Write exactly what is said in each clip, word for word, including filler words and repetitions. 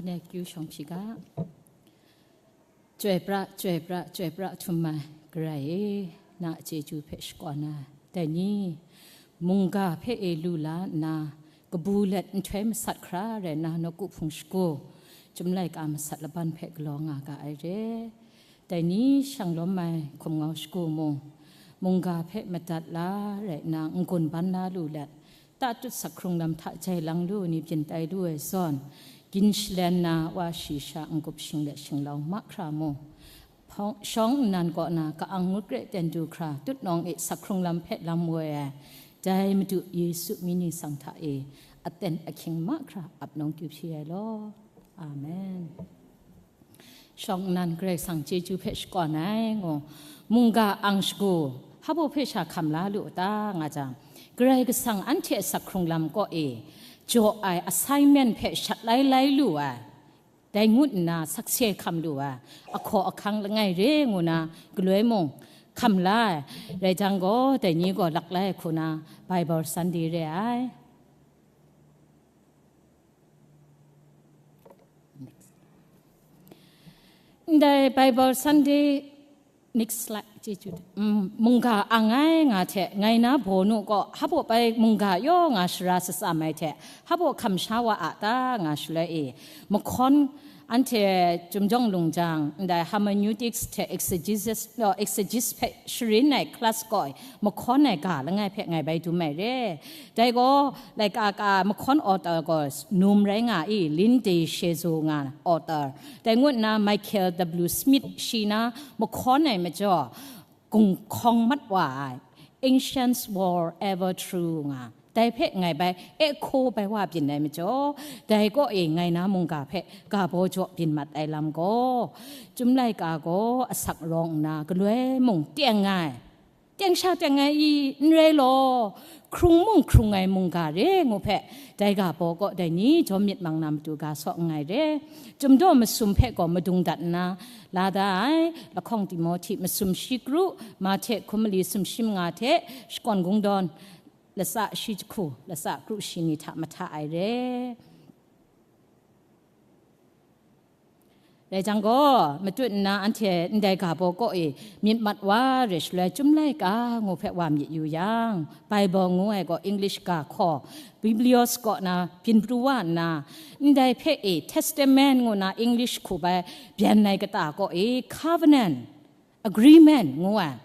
Thank you, shawng hpyi ga. Chyoi pra, chyoi pra, chyoi pra htum ai Karai e, na a chyeju hpe shakawn ai. Dai ni, mungga hpe e lu la nna, kabu let nhtoi masat hkra rai nna, nawku hpung shagu, Chyum laika masat laban hpe galaw nga ga ai re. Dai ni shang lawm ai hkum ngau shagu mung, mungga hpe madat la rai nna, n-gun ban la lu let, tatut sak hkrung lam hta jai lang lu ni byin tai lu ai zawn, gin shalen na wa shi sha n-gup shing let shinglau mahkra mu. Hpawng-, shawng nnan kaw na ka-ang ngut kre ten du hkra, tutnawng e sak hkrung lam hpe lam woi ai, dai Madu Yesu mying ningsang hta e aten ahkying mahkra ap nawng kyu hpyi ai law. Amen. Shawng nnan Karai Kasang chyeju hpe shakawn ai ngu, mungga ang shagu, hpa baw hpe sha hkam la lu u ta, nga jang, Karai Kasang anhte a sak hkrung lam kaw e jaw ai assignment hpe shat lai lai lu ai, dai ngut nna sakse hkam lu ai, ahkaw ahkang langai re ngu na galoi mung hkam la ai. Rai jang gaw, dai ni gaw lak lai hku na Bible Sunday re ai. Ndai Bible Sunday, next slide, chyeju. Mm, mungga ang ai nga hte, ngai na baw nu gaw, hpa baw bai mungga yaw nga shara shatsam ai hte, hpa baw hkam sha wa a ta nga shaloi e, mahkawn anhte Chyum jawng lung jang, ndai hermeneutics hte exegesis, oh, exegesis hpe sharin ai class gaw e, mahkawn ai ga langai hpe ngai bai dum ai re. Dai gaw, laika ka mahkawn author gaw num rai nga i, Linda Shezo nga author. Dai ngut nna Michael W Smith shi na mahkawn ai majaw, gunghkawng mat wa ai, Ancient War Ever True nga, dai hpe ngai bai e hkaw bai wa byin ai majaw, dai kaw e ngai na mungga hpe ga baw jaw byin mat ai lam gaw, Chyum laika gaw asak rawng nna galoi mung teng ai, teng sha teng ai i, n rai law, hkrung mung hkrung ai mungga re ngu hpe, dai ga baw kaw dai ni jawm myit mang na matu ga saw nngai re. Chyum daw masum hpe gaw madung dat nna la da ai, lahkawng Timohti masum shi kru, Mahte hkum mali sumshi manga hte shakawn kungdawn, latsa shi jahku, latsa kru shi ni hta mahta ai re. Rai jang gaw, matut nna anhte ndai ga baw kaw e myit mat wa re shaloi, Chyum laika ngu hpe wa myit yu yang, Bible ngu ai gaw English ga hkaw, Biblios kaw na byin pru wa nna, ndai hpe e Testament ngu na English hku bai byan ai kata kaw e covenant, agreement ngu ai,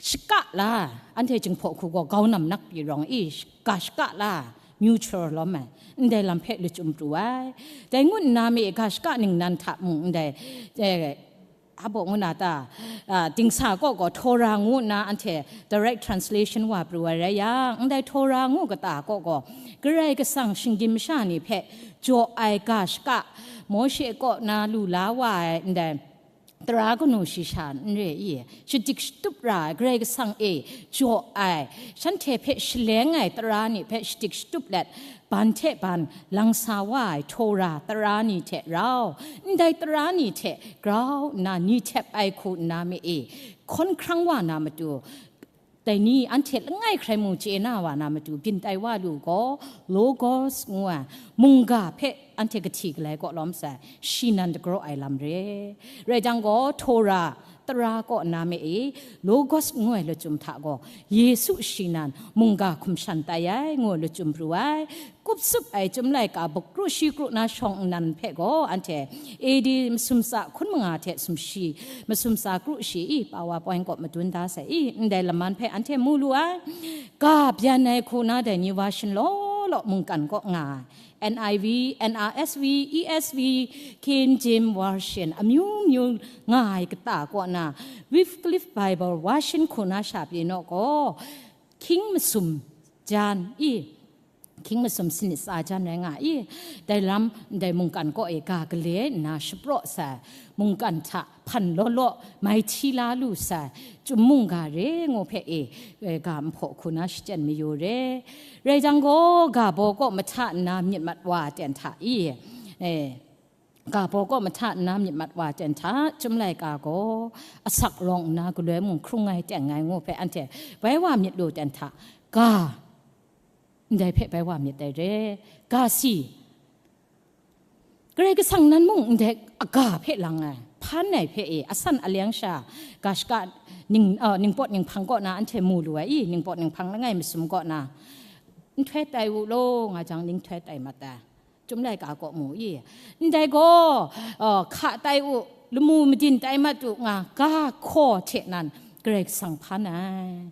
shaka la, anhte Jinghpaw hku gaw gau nam nak pyi rawng i, ga shaka la, mutual lawm ai, ndai lam hpe lachyum pru ai. Dai ngut nna mi ga shaka ningnan hta mung ndai, eh, hpa baw ngu na ta, ah, dingsa kaw gaw Torah ngu nna anhte direct translation wa pru ai rai yang, ndai Torah ngu kata kaw gaw Karai Kasang shinggyim masha ni hpe jaw ai ga shaka, Mawshe kaw na lu la wa ai ndai, tara kanu shi sha n re i, shadik shatup ra ai, Karai Kasang e jaw ai, shanhte hpe shaleng ai tara ni hpe shadik shatup let, ban hte ban lang sa wa ai Torah tara ni hte rau, ndai tara ni hte grau nna ni htep ai hku nna mi e, hkawn hkrang wa na matu, dai ni anhte langai hkrai mung chye na wa na matu byin tai wa lu gaw, Logos ngu ai mungga hpe anhte kahti galai kaw lawm sai, shi nan dagraw ai lam re. Rai jang gaw, Torah tara kaw na me e, Logos ngu ai lachyum hta gaw, Yesu shi nan mungga hkum shan tai ai, ngu lachyum pru ai, kup tsup ai Chyum laika buk kru shi kru na shawng nnan hpe gaw, anhte A D masum tsa hkun manga hte sumshi, masum tsa kru shi i, PowerPoint kaw madun da sai i, ndai laman hpe anhte mu lu ai. Ga byan ai hku na dai ni version law law mungkan kaw nga ai. N I V, N R S V, E S V, King James Version, amyu myu nga ai kata kaw na, Wycliffe Bible Version hku na sha pyi naw gaw, hkying masum jan i, hkying masum sanit tsa jan rai nga i, dai lam, ndai mungkan kaw e ga gale nna shapraw sai, mungkan hta hpan law law mai hti la lu sai, Chyum mungga re ngu hpe e, e, ga nhpaw hku na shachyen mayu re. Rai jang gaw, ga baw kaw mahta nna myit mat wa ten hta i, e, ga baw kaw mahta nna myit mat wa ten hta, Chyum laika gaw asak rawng nna galoi mung hkrung ai teng ai ngu hpe anhte bai wa myit lu ten hta, ga ndai hpe bai wa myit dai re. Ga si, Karai Kasang nan mung ndai aga hpe lang ai, hpan ai hpe e, asan aleng sha, ga shaka ning, uh, ningpawt ninghpang kaw na anhte mu lu ai i, ningpawt ninghpang langai masum kaw na, nhtoi tai u law nga jang, ning htoi tai mat ai. Chyum laika kaw mu i, ndai gaw, uh, hka tai u, lamu madin tai mat u nga, ga hkaw hte nan Karai Kasang hpan ai.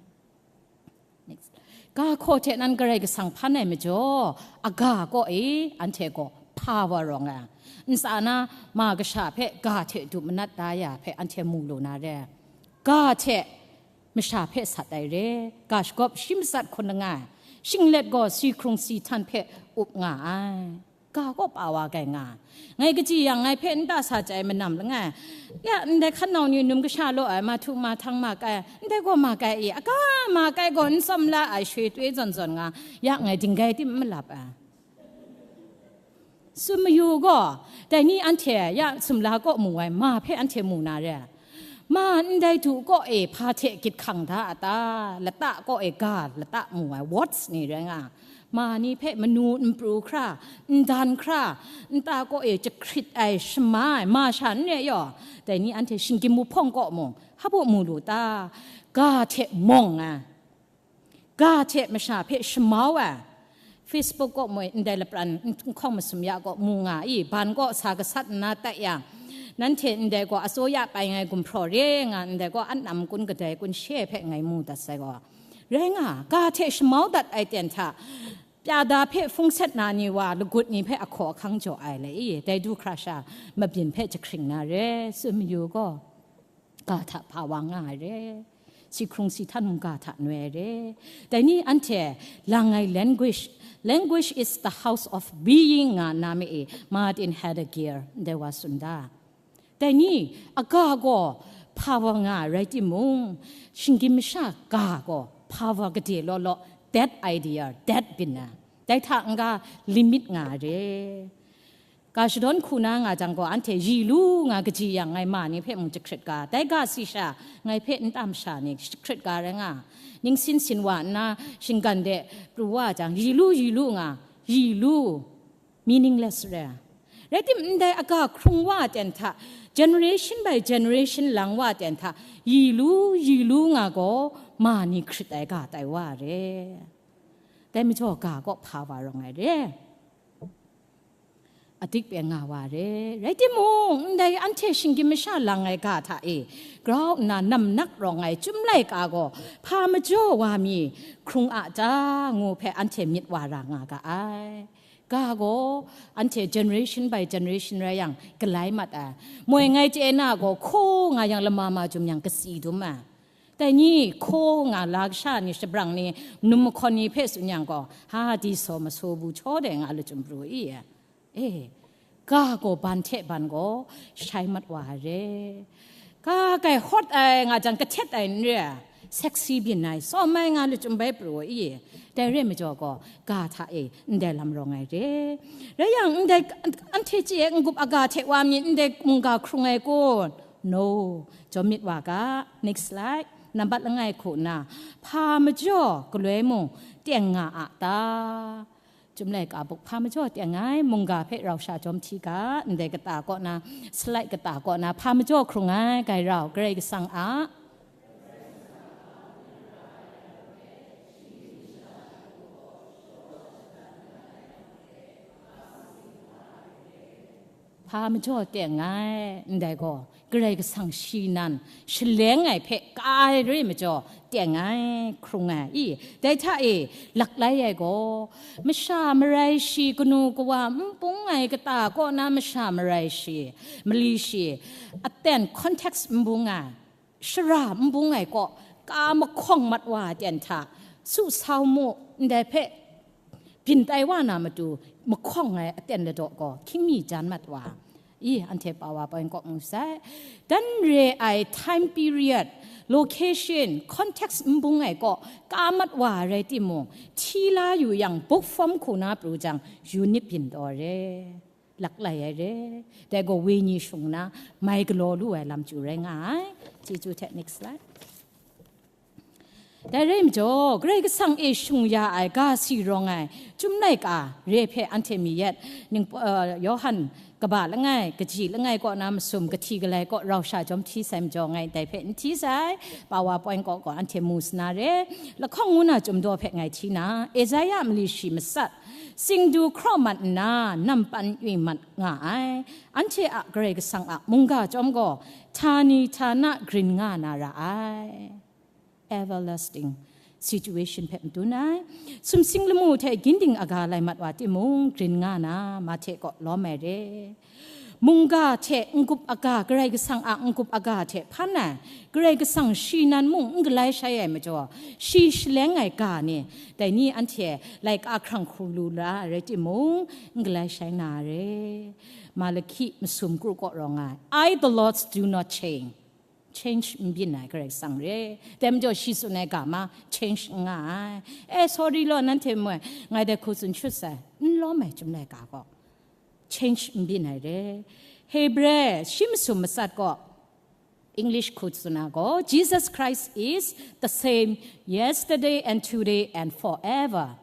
Next. Ga hkaw hte nan Karai Kasang hpan ai majaw, aga kaw e, anhte gaw power rawng ai. Ntsa na ma kasha hpe ga hte du manat da ya hpe anhte mu lu na re. Ga hte masha hpe sat ai re. Ga shagawp shi matsat hkun langai. Shinglet gaw si hkrung si htan hpe up nga ai. Ga kaw pa wa gai nga. Ngai kaji yang ngai hpe nta sa chye ai manam langai. Ya, ndai hkan nau ni num kasha law ai, ma htu ma htang ma kai, ndai gaw ma kai i, aga ma kai gaw n tsawm la ai, shwe twe zawn zawn nga, ya, ngai dinggai tim n malap ai. Tsun mayu gaw, dai ni anhte ya sumla kaw mu ai, ma hpe anhte mu na re. Ma ndai du kaw e hpa hte gyit hkang da a ta? Lata kaw e ga lata mu ai, warts ni rai nga. Ma ni hpe manu n pru hkra, n dan hkra, nta kaw e jahkrit ai, shama ai, ma sha n re yaw, dai ni anhte shinggyim wuhpawng kaw mung, hpa baw mu lu ta? Ga hte mawng ai, ga hte masha hpe shamau ai, Facebook kaw moi ndai lapran n-, nhkawng masum ya kaw mu nga i, ban kaw sa gasat nna tai yang, nanhte ndai gaw atsawya pai ngai gumhpraw re nga, ndai gaw anam kun kadai kun she hpe ngai mu dat sai gaw, rai nga, ga hte shamau dat ai ten hta, pyada hpe hpung set na ni wa lagut ni hpe ahkaw ahkang jaw ai le i, dai du hkra sha mabyin hpe jahkring na re, tsun mayu gaw, ga hta hpa wa nga ai re, si hkrung si htan mung ga hta noi ai re. Dai ni anhte lang ai language, language is the house of being nga na me e, Martin Heidegger ndai wa tsun da. Dai ni, aga gaw power nga ai rai timung, shinggyim masha ga gaw power gade law law, dead idea, dead byin ai. Dai hta n-ga limit nga ai re. Ga shadawn hku na nga jang gaw, anhte yi lu nga kaji yang ngai ma ni hpe mung jahkrit ga, dai ga si sha ngai hpe nta masha ni jahkrit ga rai nga, ningsin sin wa nna shinggan de pru wa jang, yi lu, yi lu nga, yi lu, meaningless re. Rai tim, ndai aga hkrung wa ten hta, generation by generation lang wa ten hta, yi lu, yi lu nga gaw, ma ni hkrit ai ga tai wa re. Dai majaw ga kaw hpa wa rawng ai re. Adik peng nga wa re. Rai timung, ndai anhte shinggyim masha lang ai ga hta e, grau nna namnak rawng ai Chyum laika gaw hpa majaw wa mi hkrung a ta ngu hpe anhte myit wa ra nga ga ai. Ga gaw anhte generation by generation rai yang, galai mat ai. Moi ngai chye na gaw, hkaw nga yang lama ma jum yang kasi dum ai. Dai ni, hkaw nga la kasha ni, shabrang ni, num mahkawn ni hpe tsun yang gaw, ha, di saw masaw bu chaw de nga lachyum pru i, e, ga gaw ban hte ban gaw shai mat wa ai re. Ga gai hawt ai nga jang, kahtet ai n re ai, sexy byin ai, sawm ai nga lachyum bai pru i, dai re majaw gaw, ga hta e ndai lam rawng ai re. Rai yang, ndai anhte chye n-gup aga hte wa mi ndai mungga hkrung ai kun? No, jawm myit wa ga. Next slide. Nambat langai hku nna, hpa majaw galoi mung teng nga a ta? Chyum laika buk hpa majaw teng ai mungga hpe rau sha jawm hti ga, ndai kata kaw na, slide kata kaw na, hpa majaw hkrung ai gai rau, Karai Kasang a hpa majaw teng ai, ndai gaw, Karai Kasang shi nan shaleng ai hpe ka ai re majaw, teng ai, hkrung ai, i, dai hta e, laklai ai gaw, masha marai shi, kanu kawa n bung ai kata kaw na masha marai shi, mali shi, aten context n bung ai, shara n bung ai kaw, ka mahkawng mat wa ai ten hta, su sau mu, ndai hpe byin tai wa na matu, mahkawng ai aten ladaw gaw hkying mi jan mat wa, i, anhte pa wa bai n kaw mu sai. Dan re ai time period, location, context n bung ai kaw, ka mat wa ai rai timung, hti la yu yang, book form hku na pru jang, unit byin taw re. Laklai ai re. Dai gaw wenyi shung nna mai galaw lu ai lam chyu rai nga ai. Chyeju hte, next slide. Dai rai majaw, Karai Kasang e shung ya ai ga si rawng ai Chyum laika re hpe anhte mi yet, ning, uh, Yawhan kaba langai, kaji langai kaw na masum kahti galai kaw rau sha jawm hti sai majaw, ngai dai hpe n hti sai, PowerPoint kaw kaw anhte mu sa na re. Lahkawng ngu na Chyum daw hpe ngai hti na, Esaia mali shi matsat, singdu hkraw mat nna, nampan wi mat nga ai, anhte a Karai Kasang a mungga chyawm gaw, htani htana grin nga na ra ai. Everlasting situation hpe madun ai. Sumsing lamu hte ginding aga lai mat wa timung, grin nga na, Mahte kaw lawm ai re. Mungga hte n-gup aga, Karai Kasang a n-gup aga hte hpan ai, Karai Kasang shi nan mung n galai shai ai majaw, shi shaleng ai ga ni, dai ni anhte laika hkrang hku lu la ai rai timung, n galai shai na ai re. Malaki masum kru kaw rawng ai, "I, the Lord, do not change." Change n byin ai Karai Kasang re. Dai majaw shi tsun ai ga ma, change n nga ai. Eh, sorry law, nanhte moi, ngai dai hku tsun shut sai, n lawm ai Chyum laika gaw. Change n byin ai re. Hebre, shi masum matsat gaw, English hku tsun ai gaw, "Jesus Christ is the same yesterday and today and forever."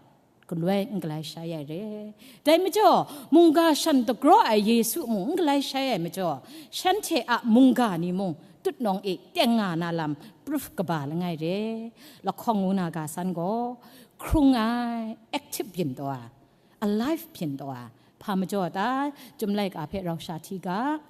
Galoi n galai shai ai re. Dai majaw, mungga shan dagraw ai Yesu mung n galai shai ai majaw, shanhte a mungga ni mung tutnawng e teng nga na lam proof kaba langai re. Lahkawng ngu na ga san gaw, hkrung ai, active byin taw ai, alive byin taw ai, hpa majaw ta, Chyum laika hpe rau sha hti ga.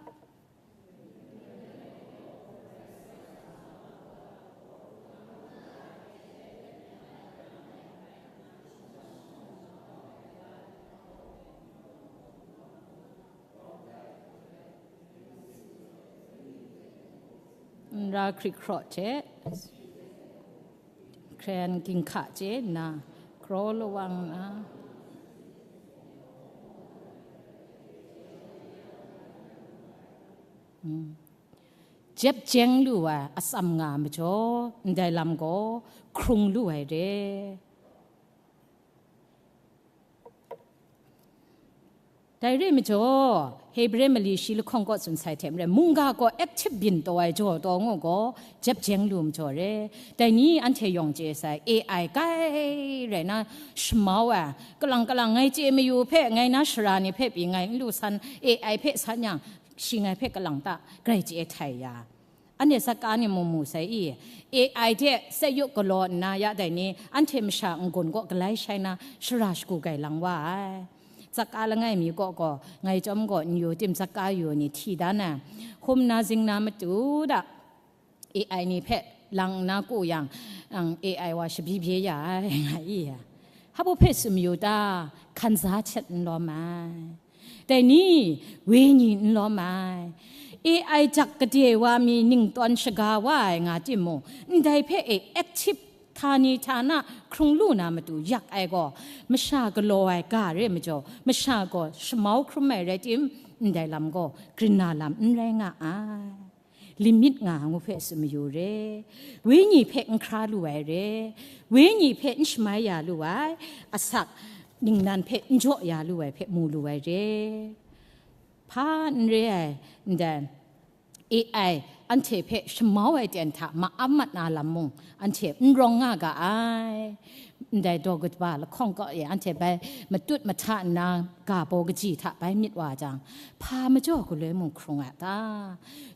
Nra hkrit hkraw hte, hkren ginhka chye nna, kraw lawang nna, mm, jep jeng lu ai atsam nga majaw, ndai lam gaw hkrung lu ai re. Dai re majaw, Hebre mali shi lahkawng kaw tsun sai hte maren, mungga gaw active byin taw ai jaw taw ngu gaw, jep jeng lu majaw re. Dai ni anhte yawng chye sai, A I kai rai na shamau ai, kalang kalang ngai chye mayu hpe, ngai na sara ni hpe pyi ngai n lu san, A I hpe san yang, shi ngai hpe kalang ta, grai chye htai ya. Anhte satka ni mung mu sai i, A I hte sayuk galaw nna ya dai ni, anhte masha n-gun kaw galai shai na, shara shagu gai lang wa ai. Satka langai mi kaw gaw, ngai chyawm gaw n yu tim satka yu ni hti dan ai. Hkum na zing na matu da, A I ni hpe lang nna ku yang, ang A I wa shabyi bye ya ai, nga i ya. Hpa baw hpe tsun mayu ta, hkan za htet n lawm ai. Dai ni, wenyi n lawm ai. A I jak gade wa mi ningtawn shaga wa ai nga timung, ndai hpe e active htani htana hkrung lu na matu yak ai gaw, masha galaw ai ga re majaw, masha gaw shamau hkrum ai rai tim, ndai lam gaw grin na lam n rai nga ai. Limit nga ngu hpe tsun mayu re, wenyi hpe n hkra lu ai re, wenyi hpe n shamai ya lu ai, asak ningnan hpe n jaw ya lu ai hpe mu lu ai re. Hpa n re ai, ndai A I anhte hpe shamau ai ten hta ma-am mat na lam mung, anhte n rawng nga ga ai. Ndai daw kaba lahkawng kaw e anhte bai matut mahta nna, ga baw kaji hta bai myit wa jang, hpa majaw galoi mung hkrung a ta?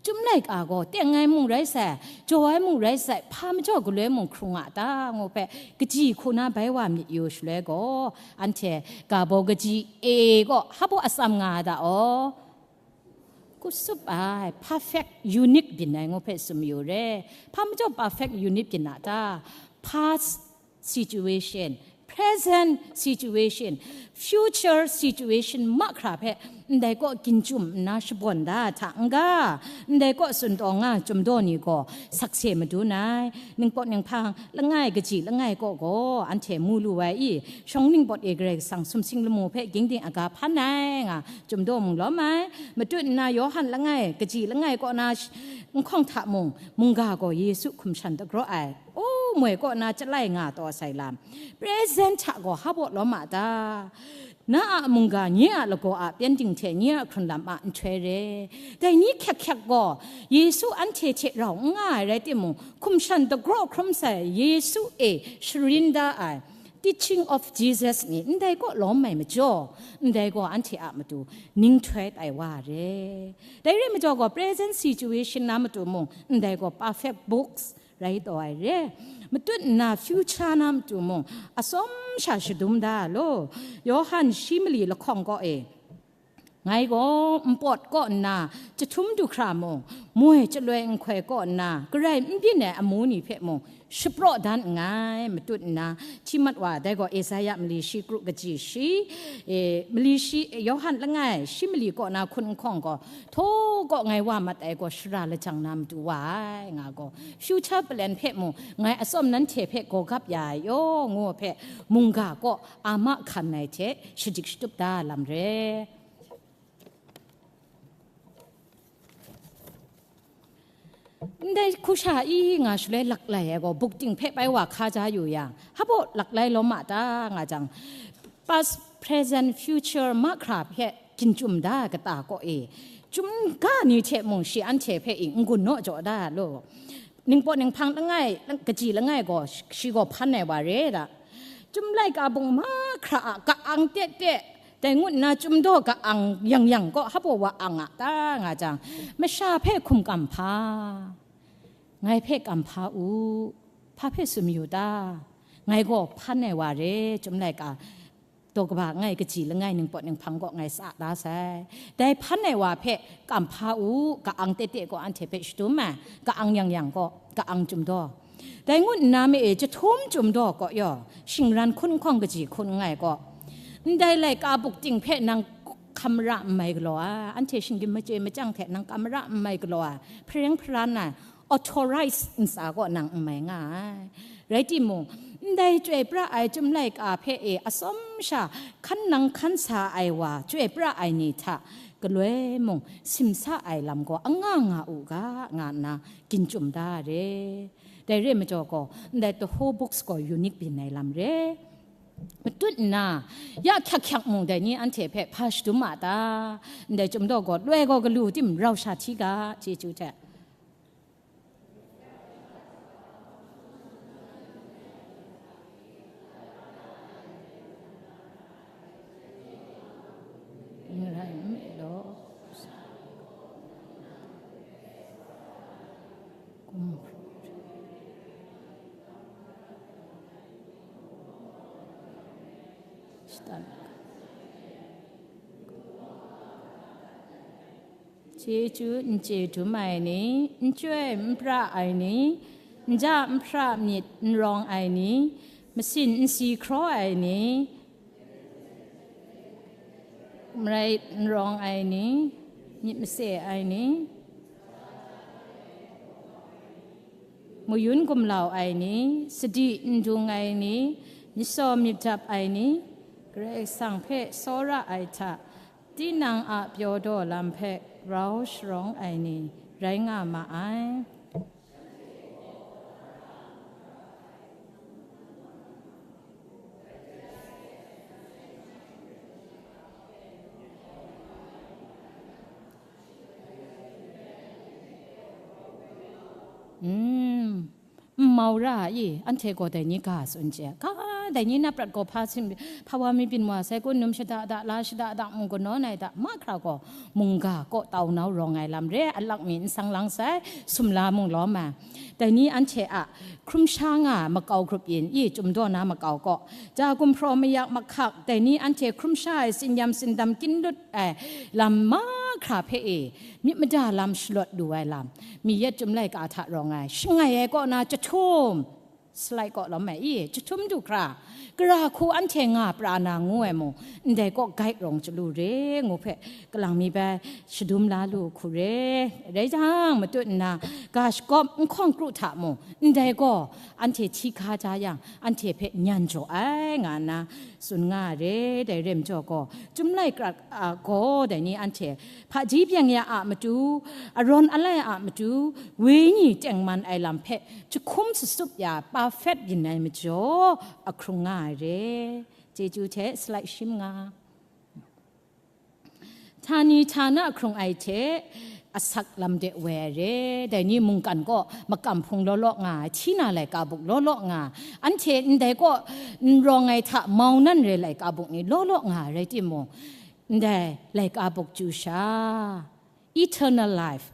Chyum laika gaw teng ai mung rai sai, jaw ai mung rai sai, hpa majaw galoi mung hkrung a ta? Ngu hpe kaji hku na bai wa myit yu shaloi gaw, anhte ga baw kaji e gaw hpa baw atsam nga ai ta aw? Kusup ai, perfect, unique byin ai ngu hpe tsun mayu re. Hpa majaw perfect, unique byin a ta? Past situation, present situation, future situation mahkra hpe ndai kaw ginjum nna shabawn da ai hta n-ga, ndai kaw tsun taw nga ai Chyum daw ni gaw sakse madun ai, ningpawt ninghpang langai kaji langai kaw gaw anhte mu lu ai i, shawng ningpawt e Karai Kasang sumsing lamu hpe gingding aga hpan ai nga Chyum daw mung lawm ai. Matut nna Yawhan langai kaji langai kaw na sh-, nhkawng hta mung, mungga gaw Yesu hkum shan dagraw ai, o, moi kaw na chyalai nga taw sai lam, present hta gaw hpa baw lawm a ta? Na a mungga nye a lagaw a pyengdin hte nye a hkrunlam a nhtoi re. Dai ni hkyek hkyek gaw, Yesu anhte hte rau n nga ai rai timung, hkum shan dagraw hkrum sai Yesu e sharin da ai teaching of Jesus ni ndai kaw lawm ai majaw, ndai gaw anhte a matu ning htoi tai wa re. Dai rai majaw gaw, present situation na matu mung, ndai gaw perfect books rai taw ai re. Matut nna future na matu mung, atsawm sha shadum da law. Yawhan shi mali lahkawng kaw e, ngai gaw npawt kaw nna jahtum du hkra mung, moi chyaloi nhkoi kaw nna garai n byin ai amu ni hpe mung shapraw dan nngai. Matut nna hti mat wa, dai gaw Esaia mali shi kru kaji shi, e, mali shi, Yawhan langai shi mali kaw na hkun nhkawng gaw, htaw kaw ngai wa mat ai gaw shara lajang na matu wa ai, nga gaw, future plan hpe mung ngai atsawm nanhte hpe gaw gap ya ai yaw, ngu hpe mungga kaw a ma hkan ai hte shadik shatup da lam re. Ndai hku sha i nga shaloi laklai ai gaw, bukting hpe bai wa hka ja yu yang, hpa baw laklai lawm a ta, nga jang, past, present, future mahkra hpe ginchyum da ai kata kaw e, chyum ga ni hte mung shi anhte hpe i n-gun naw jaw da law. Ningpawt ninghpang langai, lang-, kaji langai gaw, shi gaw hpan ai wa re da. Chyum laika bung mahkra a ka-ang tete, dai ngut nna chyum daw ka-ang yang yang kaw hpa baw wa ang a ta, nga jang, masha hpe hkum kam hpa, ngai hpe kam hpa u, hpa hpe tsun mayu ta? Ngai gaw hpan ai wa re, chyum laika daw kaba langai kaji langai ningpawt ninghpang kaw ngai tsa da sai. Dai hpan ai wa hpe kam hpa u, ka-ang tete kaw anhte hpe shadum ai, ka-ang yang yang kaw, ka-ang chyum daw. Dai ngut nna ma e jahtum chyum daw kaw yaw, shingran hkun nhkawng kaji hkun nngai kaw, ndai laika bukting hpe nang hkam mara n mai galaw ai, anhte shinggyim machye machyang hte nang hkam mara n mai galaw ai, hpareng hparan ai, authorize ntsa kaw nang n mai nga ai. Rai timung, ndai chyoi pra ai chyum laika hpe e atsawm sha hkan nang hkan sa ai wa chyoi pra ai ni hta galoi mung simsa ai lam gaw anga nga u ga, nga nna ginchyum da re. Dai re majaw gaw, ndai the whole books gaw unique byin ai lam re. Matut nna, ya hkyak hkyak mung dai ni anhte hpe hpa shadum a ta? Ndai chyum daw gaw, loi gaw galu tim rau sha hti ga, chyeju hte. N rai nme law. Kum. Shaitan. Chyeju n chye dum ai ni, n chyoi n pra ai ni, n ja n hpra myit n rawng ai ni, masin n si hkraw ai ni, marai n rawng ai ni, myit mase ai ni, mayun gumlau ai ni, sadi n dung ai ni, myit saw myit dap ai ni, Karai Kasang hpe tsawra ai hta, tinang a pyaw daw lam hpe grau sharawng ai ni rai nga ma ai. Mm. N mau ra ai, anhte gaw dai ni ga tsun chye, ga, dai ni na prat gaw hpa sin, hpa wa mi byin wa sai, kun num shada da, la shada da, mung kanawn ai da, mahkra gaw mungga kaw tau nau rawng ai lam re, a lak mi n sang lang sai, sumla mung lawm ai. Dai ni anhte a hkrum sha nga makau grup yin, i, Chyum daw na makau kaw, ja gumhpraw mayak mahkak, dai ni anhte hkrum sha ai tsin-yam tsindam kyin lut ai lam mahkra hpe e, myit mada lam shalawt lu ai lam, mi yet Chyum laika hta rawng ai, shangai ai kaw na jahtum, salai kaw lawm ai i, jahtum du hkra, gara hku anhte nga pra na ngu ai mung, ndai kaw gai rawng chyalu re ngu hpe, kalang mi bai shadum la lu hku re. Rai jang, matut nna, ga shagawp nhkawng kru hta mung, ndai gaw anhte hti hka ja yang, anhte hpe nyan jaw ai, nga nna tsun nga ai re. Dai re majaw gaw, Chyum laika a gaw dai ni anhte hpaji byeng ya a matu, arawn alai a matu, wenyi tengman ai lam hpe jahkum sasup ya, perfect byin ai majaw, a hkrung nga ai re. Chyeju hte salai shim nga. Htani htana hkrung ai hte asak lam de woi ai re. Dai ni mungkan kaw makam hpung law law nga ai, hti na laika buk law law nga ai, anhte ndai kaw n rawng ai hta mau nan re laika buk ni law law nga ai rai timung, ndai laika buk chyu sha, eternal life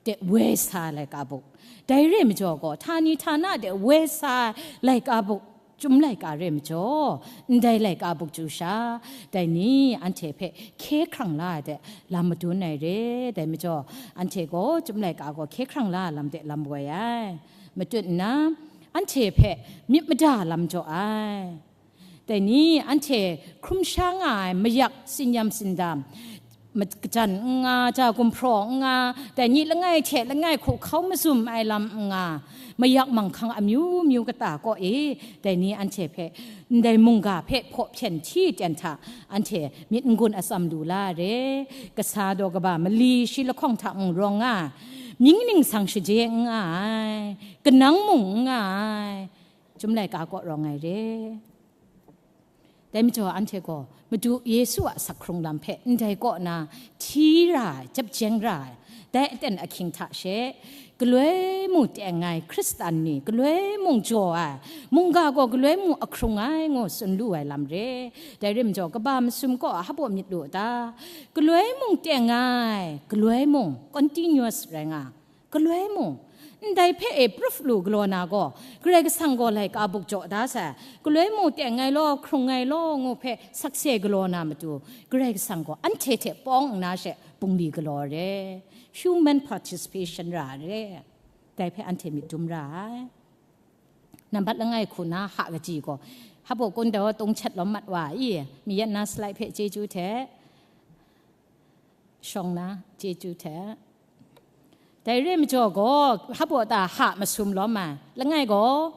de woi sa ai laika buk. Dai re majaw gaw, htani htana de woi sa ai laika buk, chyum laika re majaw, ndai laika buk chyu sha, dai ni anhte hpe hkye hkrang la ai de lam madun ai re. Dai majaw, anhte gaw chyum laika gaw hkye hkrang la ai lam de lam woi ai. Matut nna, anhte hpe myit mada lam jaw ai. Dai ni anhte hkrum sha nga ai mayak, sinyam sindam, ma-, kajan n nga, ja gumhpraw n nga, dai ni langai hte langai hku hkau mazum ai lam n nga, mayak manghkang amyu myu kata kaw e, dai ni anhte hpe, ndai mungga hpe hpaw hpyen hti ten hta, anhte myit n-gun atsam lu la ai re. Kasa daw kaba mali shi lahkawng hta mung rawng nga ai, mying ningsang shaje n nga ai, kanang mung n nga ai, chyum laika kaw rawng ai re. Dai majaw anhte gaw Madu Yesu a asak hkrung lam hpe ndai kaw na hti ra ai, jep jeng ra ai, dai aten ahkying hta she, galoi mung teng ai Hkristan ni, galoi mung jaw ai, mungga gaw galoi mung ahkrung ai ngu tsun lu ai lam re. Dai rim jaw, kaba masum kaw a hpaw myit lu a ta? Galoi mung teng ai, galoi mung continuous rai nga, galoi mung, ndai hpe e proof lu galaw na gaw, Karai Kasang gaw laika buk jaw da sai, galoi mung teng ai law, hkrung ai law ngu hpe sakse galaw na matu, Karai Kasang gaw anhte hte pawng nna she bungli galaw re, human participation ra re. Dai hpe anhte myit dum ra ai. Nambat langai hku na ha kaji gaw, hpaw kun daw tung chat lawm mat wa i, mi yan na slide hpe chyeju hte, shawng na chyeju hte. Dai re majaw gaw, hpaw ta ha masum lawm ai. Langai gaw,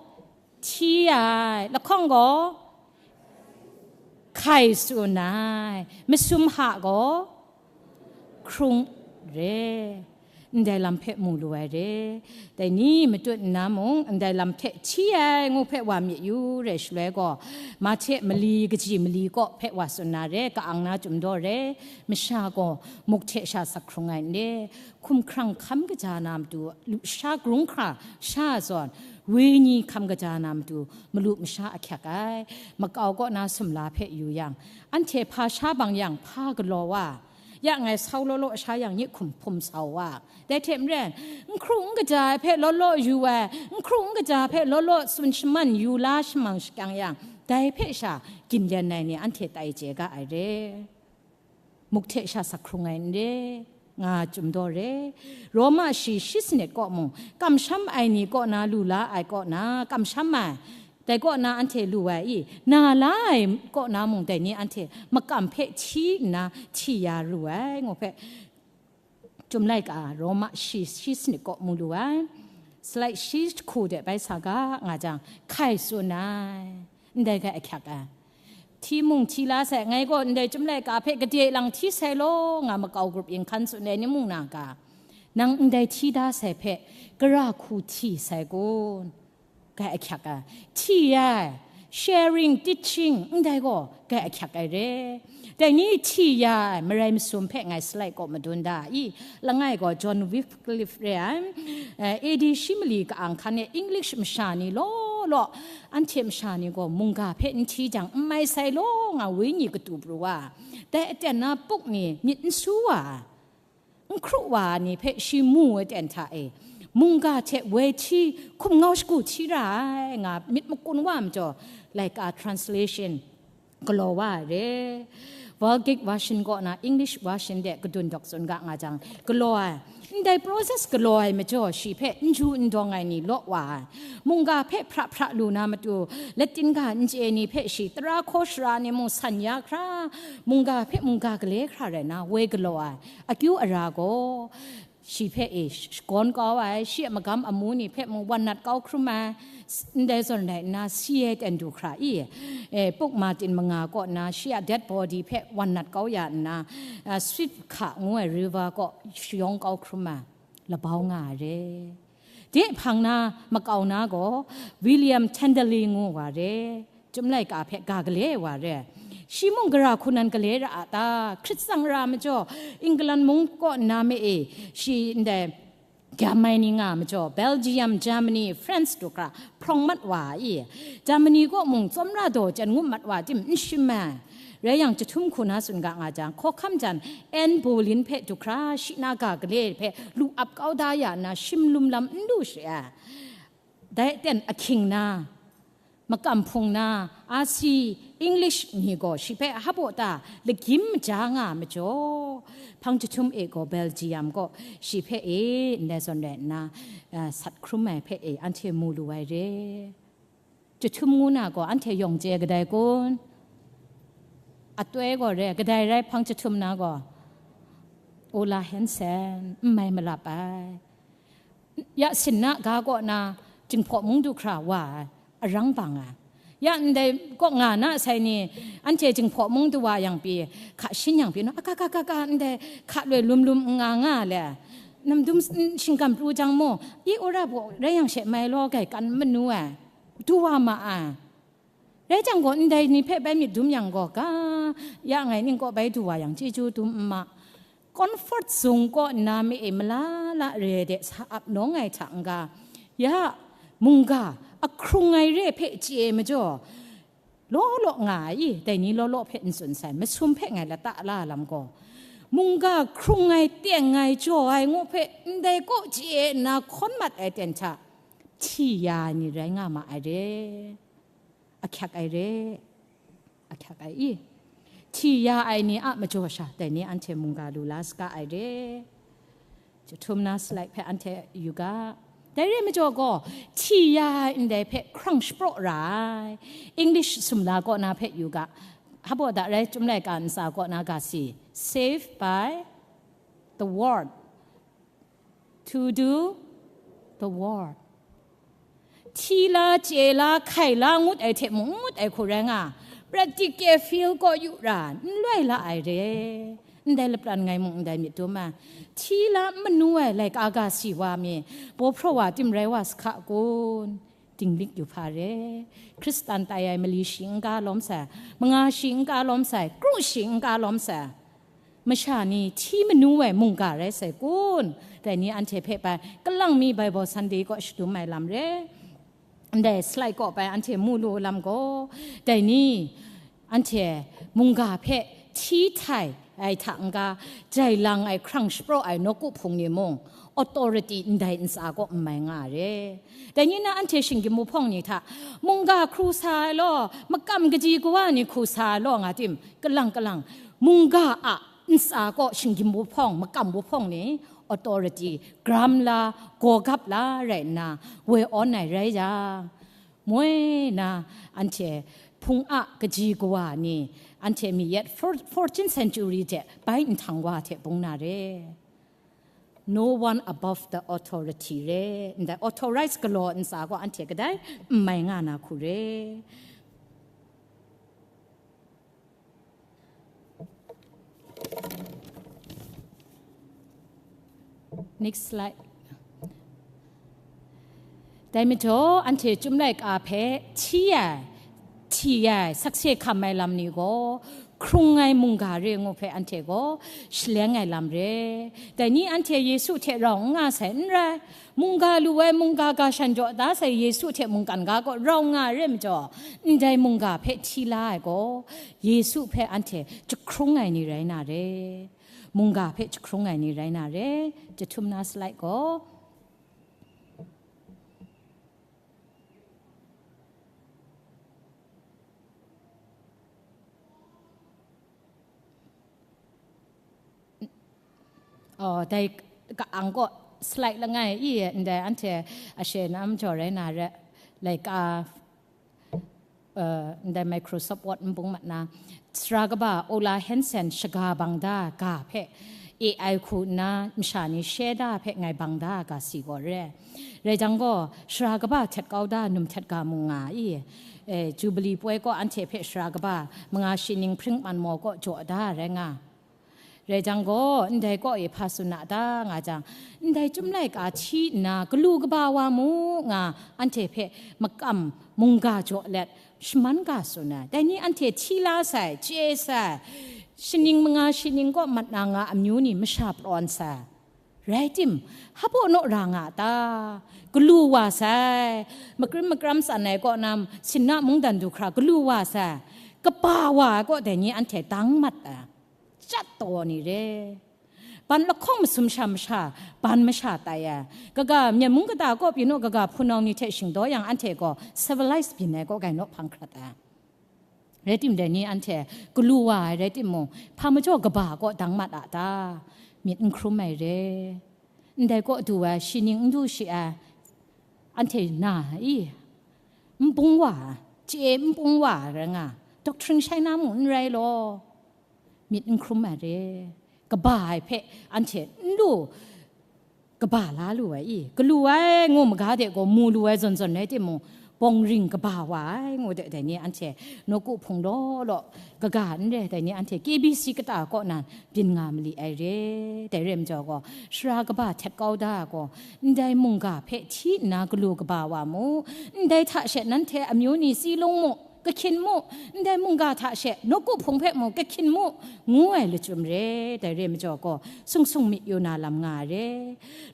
hti ai, lahkawng gaw, hkai tsun ai, masum ha gaw, hkrung re. Ndai lam hpe mu lu ai re. Dai ni matut nna mung, ndai lam hte hti ai ngu hpe wa myit yu re, shaloi gaw, Mahte mali kaji mali kaw hpe wa tsun na re, ka-ang na chyum daw re, masha gaw muk hte sha sak hkrung ai n re, hkumhkrang hkam kaja na matu, lusha grung hkra sha zawn, wenyi hkam kaja na matu, malu masha ahkyak ai, makau kaw na sumla hpe yu yang, anhte hpa sha bang yang, hpa galaw wa, ya ngai sau law law sha yang, nyi hkum hpum sau wa. Dai hte maren, n hkru n kaja ai hpe law law yu ai, n hkru n kaja ai hpe law law tsun shaman yu la shamang shakyang yang, dai hpe sha ginlen ai ni anhte tai chye ga ai re. Muk hte sha sak hkrung ai n re, nga chyum daw re. Roma shi shi sanit kaw mung, kamsham ai ni kaw na lu la ai kaw na, kamsham ai, dai kaw na anhte lu ai i, na la ai kaw na mung dai ni anhte makam hpe hti nna hti ya ru ai, ngu hpe, Chyum laika Roma shi, shi sanit kaw mu lu ai. Slide shi hku de bai sa ga nga jang, hkai tsun ai, ndai hkai ahkyak ai. Hti mung hti la sai, ngai gaw ndai chyum laika hpe gade lang hti sai law, nga makau grup yin hkan tsun ai ni mung na ga, nang ndai hti da sai hpe, gara hku hti sai kun? Kai ahkyak ai, hti ai, sharing, teaching, ndai gaw kai ahkyak ai re. Dai ni hti ya ai, marai masum hpe ngai slide kaw madun da i, langai gaw John Wycliffe re ai, eh, A D shi mali ka-ang hkan e English masha ni law law, anhte masha ni gaw mungga hpe n hti jang n mai sai law nga wenyi katu pru wa, dai aten na puk ni myit n su wa, n hkru wa ni hpe shi mu ai ten hta e, mungga hte woi hti, hkum ngau shagu hti ra ai, nga myit makun wa majaw, laika translation galaw wa ai re. Vulgate version kaw na English version de kadun dawk tsun ga nga jang, galaw ai. Ndai process galaw ai majaw, shi hpe n ju n dawng ai ni law wa ai. Mungga hpe hpra hpra lu na matu, Latin ga n chye ni hpe shi tara hkaw shara ni mung san ya hkra, mungga hpe mungga gale hkra rai na, woi galaw ai. Akyu ara gaw, shi hpe e sh-, shakawn kau ai, shi a magam amu ni hpe mung wan nat kau hkrum ai, s-, ndai zawn rai nna, si ai ten du hkra i, e, puk Martin manga kaw nna, shi a dead body hpe wan nat kau ya nna, a, Swift hka ngu ai river kaw shayawng kau hkrum ai, labau nga ai re. De hpang na makau na gaw, William Tyndale ngu wa re. Chyum laika hpe ga gale ai wa re ai. Shi mung gara hku nan gale ra a ta? Hkrit tsang ra majaw, England mung kaw nna ma e, shi ndai gyam ai ni nga majaw, Belgium, Germany, France du hkra hprawng mat wa i? Germany kaw mung tsawmra daw jan ngut mat wa tim n shim ai. Rai yang, chyahtum hku na tsun ga nga jang, hkawhkam jan Anne Boleyn hpe du hkra shi na ga gale hpe lu ap kau da ya nna, shim lum lam n lu shi ai. Dai ten ahkying na, makam hpung na, a si, English ni gaw shi hpe hap ta lagyim maja nga majaw, hpang chyahtum e gaw Belgium gaw shi hpe e ndai zawn rai nna, eh, sat hkrum ai hpe e anhte mu lu ai re. Chyahtum ngu na gaw anhte yawng chye kadai kun? Atoi gaw re, kadai rai hpang chyahtum na gaw? Ola Hansen, n mai malap ai. Ya sinna ga kaw na, Jinghpaw mung du hkra wa ai, arang bang ai. Ya ndai kaw nga na sai ni, anhte Jinghpaw mung du wa yang pyi, hka shin yang pyi, no, aka, ka, ka, ka, ndai hka loi lum lum n nga nga le, namdum s-, n-, shingkam pru jang mu, i ora baw rai yang she mai law, gai kan manu ai, du wa ma ai. Rai jang gaw, ndai ni hpe bai myit dum yang gaw, ga, ya ngai ning kaw bai du wa yang, chyeju dum n ma. Comfort zone kaw nna mi e mala la re de sa ap nawng ai hta n-ga, ya, mungga, ahkrung ai re hpe chye majaw, law law nga ai i, dai ni law law hpe n tsun sai, masum hpe ngai lata la lam gaw, mungga hkrung ai, teng ai, jaw ai ngu hpe ndai kaw chye nna hkawn mat ai ten hta, hti ya ai ni rai nga ma ai re. Ahkyak ai re. Ahkyak ai i. Hti ya ai ni a majaw sha, dai ni anhte mungga lu la saga ai re. Chyahtum na slide hpe anhte yu ga. Dai re majaw gaw, hti ya ai ndai hpe hkrang shapraw ra ai. English sumla kaw na hpe yu ga. Hpa baw da rai, Chyum Laika ntsa kaw na ga si, Saved by the Word, to do the Word. Hti la, chye la, hkai la ngut ai hte mung n ngut ai hku rai nga, practical field kaw yu ra, n loi la ai re. Ndai lapran ngai mung ndai myit dum ai. Hti la n manu ai laika ga si wa mi, baw hpraw wa tim rai wa sa hka kun? Dinglik yu hpa re. Hkristan tai ai mali shi n-ga lawm sai, manga shi n-ga lawm sai, kru shi n-ga lawm sai. Masha ni hti manu ai mungga rai sai kun? Dai ni anhte hpe bai kalang mi Bible Sunday kaw shadum ai lam re. Ndai slide kaw bai anhte mu lu lam gaw, dai ni anhte mungga hpe hti htai ai hta n-ga, jai lang ai, hkrang shapraw ai nawku hpung ni mung, authority ndai ntsa kaw n mai nga re. Dai ni na anhte shinggyim wuhpawng ni hta, mungga hkru sa ai law, makam kaji kawa ni hkru sa ai law, nga tim, kalang kalang, mungga a ntsa kaw shinggyim wuhpawng, makam wuhpawng ni authority gram la, gawgap la rai nna, woi awn ai rai yang, moi na anhte hpung a kaji kawa ni, anhte mi yet four-, fourteenth century hte bai nhtang wa hte bung na re. No one above the authority re. Ndai authorized galaw ntsa gaw anhte kadai n mai nga na hku re. Next slide. Dai majaw, anhte Chyum Laika hpe hti ai, hti ai, sakse hkam ai lam ni gaw, hkrung ai mungga re ngu hpe anhte gaw shaleng ai lam re. Dai ni anhte Yesu hte rau n nga sai n rai, mungga lu ai, mungga ga shan jaw da sai Yesu hte mungkan ga gaw rau nga ai re majaw, ndai mungga hpe hti la ai gaw, Yesu hpe anhte jahkrung ai ni rai na re. Mungga hpe jahkrung ai ni rai na re. Jahtum na slide gaw. Oh, dai ka-ang kaw slide langai i, ndai anhte ashe nam jaw rai na re, laika, uh, ndai Microsoft Word n bung mat na, sara kaba Ola Hansen shaga bang da ga hpe A I hku nna masha ni share da hpe ngai bang da ga si gaw re. Rai jang gaw, sara kaba htet kau da num htet ga mung nga i, eh, Jubilee poi kaw anhte hpe sara kaba manga shi ning hpring man maw kaw jaw da rai nga. Rai jang gaw, ndai kaw e hpa tsun a ta, nga jang, ndai Chyum laika hti nna galu kaba wa mu, nga anhte hpe makam mungga jaw let, shaman ga tsun ai. Dai ni anhte hti la sai, chye sai, shaning manga shaning kaw mat na nga amyu ni masha prawn sai. Rai tim, hpa naw ra nga a ta? Galu wa sai, makrim makram tsan ai kaw na, sinna mungdan du hkra galu wa sai, kaba wa ai kaw dai ni anhte dang mat ai. Chyat taw ni re. Ban lahkawng masum sha masha, ban masha tai ai. Kaga, Myen mung kata kaw pyi naw, kaga hpunau ni hte shingdaw yang anhte gaw civilized byin ai kaw gai naw hpang hkrat ai. Rai tim dai ni anhte galu wa ai rai timung, hpa majaw kaba kaw dang mat a ta? Myit n hkrum ai re. Ndai kaw du ai, shi ning n du shi ai, anhte na i? N bung wa, chye n bung wa rai nga, doctrine shai na mung n rai law. Myit n hkrum ai re. Kaba ai hpe anhte n lu, kaba la lu ai i? Galu ai ngu maga de gaw mu lu ai zawn zawn rai timung, bawng ring kaba wa ai ngu de, dai ni anhte nawku hpung law law, kaga n re, dai ni anhte K B C kata kaw nan byin nga mali ai re. Dai re majaw gaw, sara kaba htet kau da ai gaw, ndai mungga hpe hti nna galu kaba wa mu, ndai hta she nanhte amyu ni tsi lung mu, kahkyin mu, ndai mungga hta she nawku hpung hpe mung kahkyin mu, ngu ai lachyum re. Dai re majaw gaw, sung sung myit yu na lam nga ai re.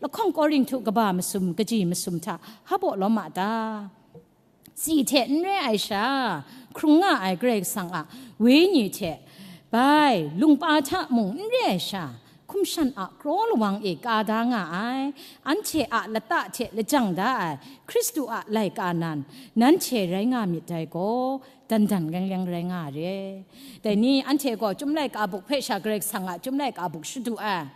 Lahkawng Korinhtu kaba masum, kaji masum hta hpa lawm a ta? Tsi hte n re ai sha, hkrung nga ai Karai Kasang a Wenyi hte, bai, lungpa hta mung n re ai sha, hkum shan a kraw lawang e ka da nga ai, anhte a lata hte lajang da ai Hkristu a laika nan, nanhte rai nga myit dai gaw, dan dan leng leng rai nga re. Dai ni anhte gaw Chyum laika buk hpe sha, Karai Kasang a Chyum laika buk shadu ai.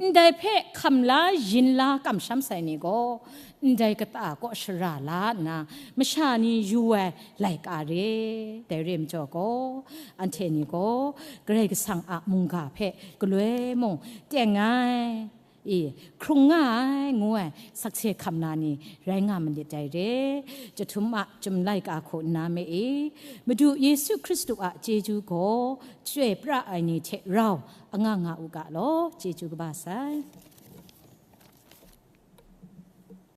Ndai hpe hkam la, yin la, kamsham sai ni gaw, ndai kata kaw shara la nna, masha ni yu ai laika re. Dai re majaw gaw, anhte ni gaw Karai Kasang a mungga hpe galoi mung teng ai, i, hkrung nga ai, ngu ai sakse hkam na ni rai nga manit dai re. Jahtum a Chyum laika hku nna me e, Madu Yesu Hkristu a chyeju gaw, chyoi pra ai ni hte rau anga nga u ga law, chyeju kaba sai.